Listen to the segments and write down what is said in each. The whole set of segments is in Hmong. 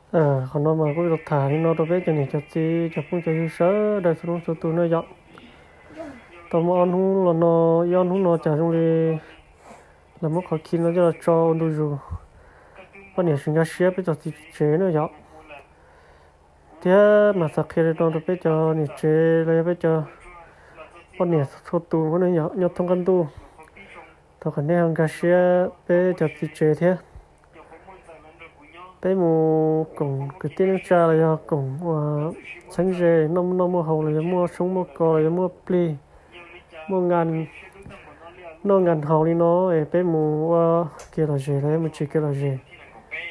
Qhov no mas kuj los tham li no rau peb cov niam cov txiv cov phooj cov ywg sawv daws txhua leej txhua tus na yom. Tau muaj ob hnub los no, ib ob hnub no cas zoo li lawv muab qhov khi no coj los tso ua ntu zus, poj niam tsis nkag siab peb cov txiv tsev na yom. Thiab mas xav qhia li no rau peb cov niam tsev los yog peb cov poj niam txhua tus nyob thoob qab ntuj, thov kom nej ho nkag siab peb cov txiv tsev thiab. Peb mus koom kwv tij neej tsa los yog koom ua txheeb ze, noj noj muaj haus los yog muaj tshoob muaj kos los yog muaj plig, muaj noj nqa haus li no, es peb mus ua kev lom zem los yog mus tsis kev lom zem,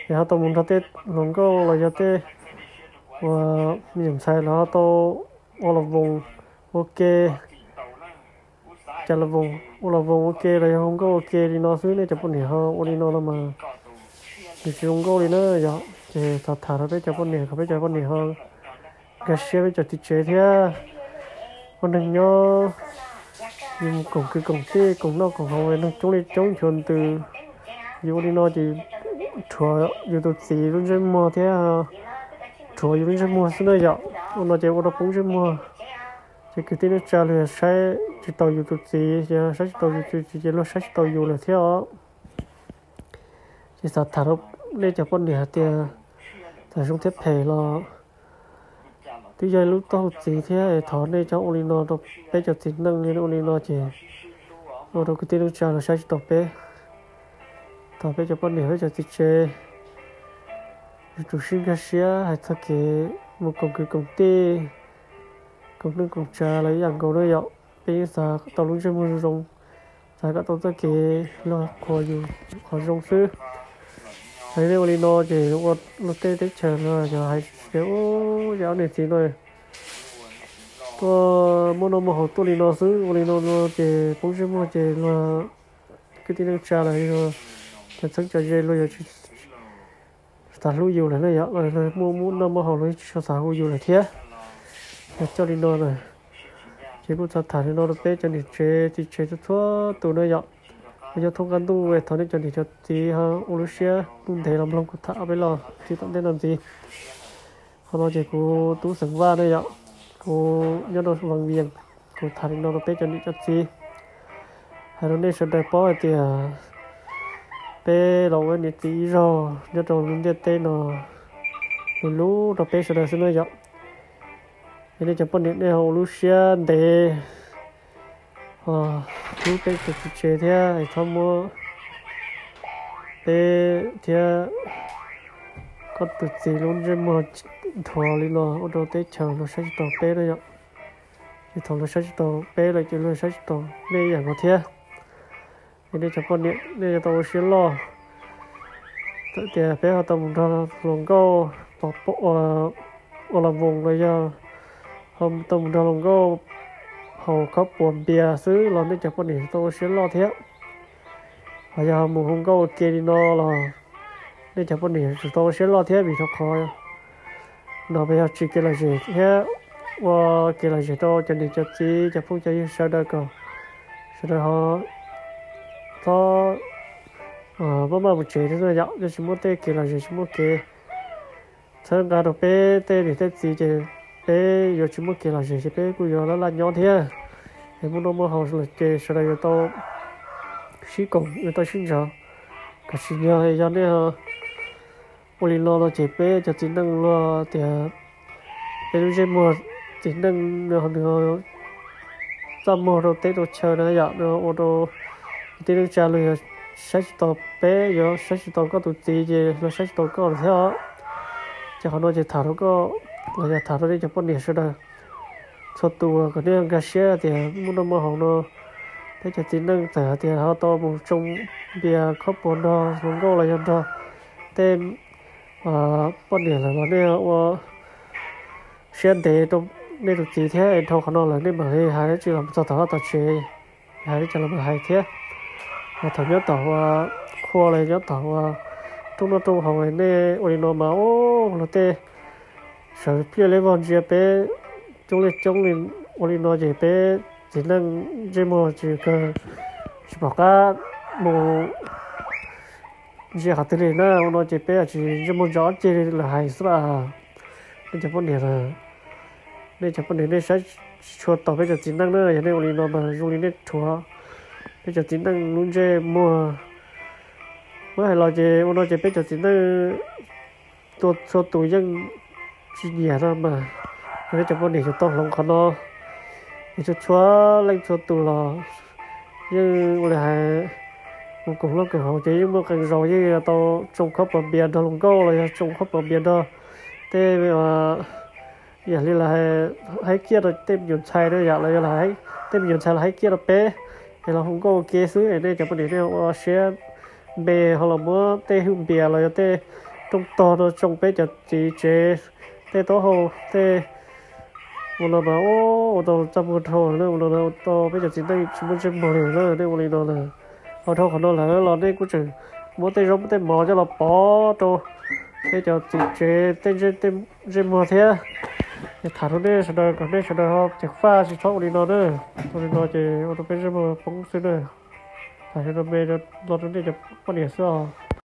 es ho tau mus nrog tej hluas nkauj los yog tej ua me nyuam ntxhais los ho tau ua los voos ua ke, cas los voos, ua los voos ua ke los yog hu nkauj ua ke li no xwb, nej cov poj niam ho ua li no no mas nws tsis zoo nkauj li na yom. Ces xav tham rau peb cov poj niam kom peb cov poj niam ho nkag siab peb cov txiv tsev thiab. Ua neeg nyob yus mus koom kwv koom tij koom noj koom haus neeg coob li coob nchuav ntws, yus ua li no ces rhuav yus tus txiv lub ntsej muag thiab rhuav yus lub ntsej muag xwb na yom. Ua no ces ua rau poob ntsej muag, ces kwv tij neej tsa luag saib tsis taus yus tus txiv, saib tsis taus yus tus txiv ces luag saib tsis taus yus lawm thiab os. Ces xav tham rau nej cov poj niam hais tias txawm zoo thiab phem los twb yog lub toj txiv thiab, thov nej cov ua li no rau peb cov txiv neej li, ua li no ces ua rau kwv tij neej tsa luag saib tsis taus peb. Thov peb cov poj niam peb cov txiv tsev yuav tsum sib nkag siab hais txog kev mus koom kwv koom tij, koom neej koom tsav los ib yam nkaus na yom. Peb yeej xav tau lub ntsej muag zoo zoo, xav kom tau txoj kev luag qhuas yus qhov zoo xwb. Hais nej ua li no ces ua luag tej teb chaws luag yog hais tias ub, yam ob niam txiv no tuaj muaj noj muaj haus tuaj li no xwb, ua li no no ces poob ntsej muag ces luag kwv tij neej tsa los yog cov txheeb cov ze luag yuav tsis xav hlub yus lawm na yom, los luag muaj muaj noj muaj haus luag tsis tshua xav hu yus lawm thiab. Yog coj li no na, ces kuj xav tham li no rau peb cov niam tsev txiv tsev txhua txhua tus na yom. Uas yog thoob qab ntuj es thov nej cov niam cov txiv ho ua lub siab ntev los mloog kuv tham peb los txij tom ntej no ntxiv. Qhov no ces kuv tub xeem Vaj ne yom, kuv nyob rau Vaj Vias, kuv tham li no rau peb cov niam cov txiv, hais rau nej sawv daws paub hais tias peb los ua niam txiv ib zaug nyob rau lub ntiaj teb no, lub lub rau peb sawv daws xwb na yom. Es nej cov poj niam nej ho ua lub siab ntev, hlub peb cov txiv tsev thiab es txhob muab peb thiab koj tus txiv lub ntsej muag nrhuav li no ua rau teb chaws luag saib tsis taus peb na yom. Ces thaum luag saib tsis taus peb lawm ces luag saib tsis taus nej ib yam nkaus thiab. Es nej cov poj niam nej yuav tau ua siab loj. Txawm tias peb ho tau mus nrog hluas nkauj pom ua los voos los yog ho tau mus nrog hluas nkauj haus khob puas npias xwb los nej cov poj niam tau ua siab loj thiab. Ho yog ho mus hu nkauj ua ke li no los nej cov poj niam yuav tsum tau ua siab loj thiab, vim rau qhov no peb yog tsis kev lom zem thiab ua kev lom zem rau cov niam cov txiv cov phooj cov ywg sawv daws kom sawv daws ho txhob maj maj mus tsev thiab yom. Yog tsis muaj tej kev lom zem, tsis muaj kev txhawb nqa rau peb tej niam tej txiv ces peb yuav tsis muaj kev lom zem ces peb kuj yuav laj laj nyob thiab. Es muaj noj muaj haus lawm ces sawv daws yuav tau sib koom yuav tau sib ntsib. Koj tsis yog, yog nej ua li no no ces peb cov txiv neej luag tias peb lub ntsej muag txiv neej nws txaj muag rau teb rau chaw na yom, nws ua rau kwv tij neej tsa luag yuav saib tsis taus peb, yuav saib tsis taus koj tus txiv ces luag saib tsis taus koj lawm thiab os. Ces qhov no ces tham rau koj los yog tham rau nej cov poj niam sawv daws txhua tus kom nej nkag siab tias muaj noj muaj haus no peb cov txiv neej txawm hais tias ho tau mus tsoo npias khob puas nrog hluas nkauj los yog nrog tej poj niam lawm los nej ua siab ntev rau nej tus txiv thiab es dhau qhov no lawm nej mam li hais dab tsi los txog tom vaj tom tsev, hais li cas los mam hais thiab. Thaum nyob tom ua qhua los nyob tom ua rooj noj rooj haus nej ua li no mas ua luag tej sawv pliaj li vog ntsia peb coob li coob li. Ua li no ces peb txiv neej ntsej muag tsis kawg, tsis pom qab mus Ntsia qhov twg li na, ua no ces peb tsis ntsej muag ntso ob ceg li lawm hais xwb las. Nej cov poj niam na, nej cov poj niam nej saib tsis tshua tau peb cov txiv neej na, yog nej ua li no mas zoo li nej rhuav peb cov txiv neej lub ntsej muag. Muab hais los ces ua no ces peb cov txiv neej txhua tus yeej tsis nyiam no mas, yog nej cov poj niam yuav tau hloov qhov no. Es txhua txhua leej txhua tus los yeej ua li hais mus koom loj koom haus ces yeej muaj qee zaus yeej tau tsoo khaub pov npias nrog hluas nkauj los yog tsoo khaub pov npias nrog tej, yam li lawv hais, haib kiaj rau tej me nyuam ntxhais na yom, los yog lawv, tej me nyuam ntxhais los haib kiaj rau peb, es los hu nkauj ua ke xwb es nej cov poj niam nej ua siab npe ho los muab tej hwj npias los yog tej rooj tog no tsoo peb cov txiv tsev tej taub hau tej. Ua no mas ua tau txaj muag dhau na, ua no ua tau peb cov txiv neej tsis muaj ntsej muag li na, nej ua li no na. Ho dhau qhov no lawm los nej kuj tseem muab tej zaub tej mov coj los pov rau peb cov txiv tsev tej ntsej muag thiab. Es tham rau nej sawv daws kom nej sawv daws ho ceev faj tsis txhob ua li no na. Ua li no ces ua rau peb ntsej muag poob xwb na. Tham li no me los rau nej cov poj niam xwb os.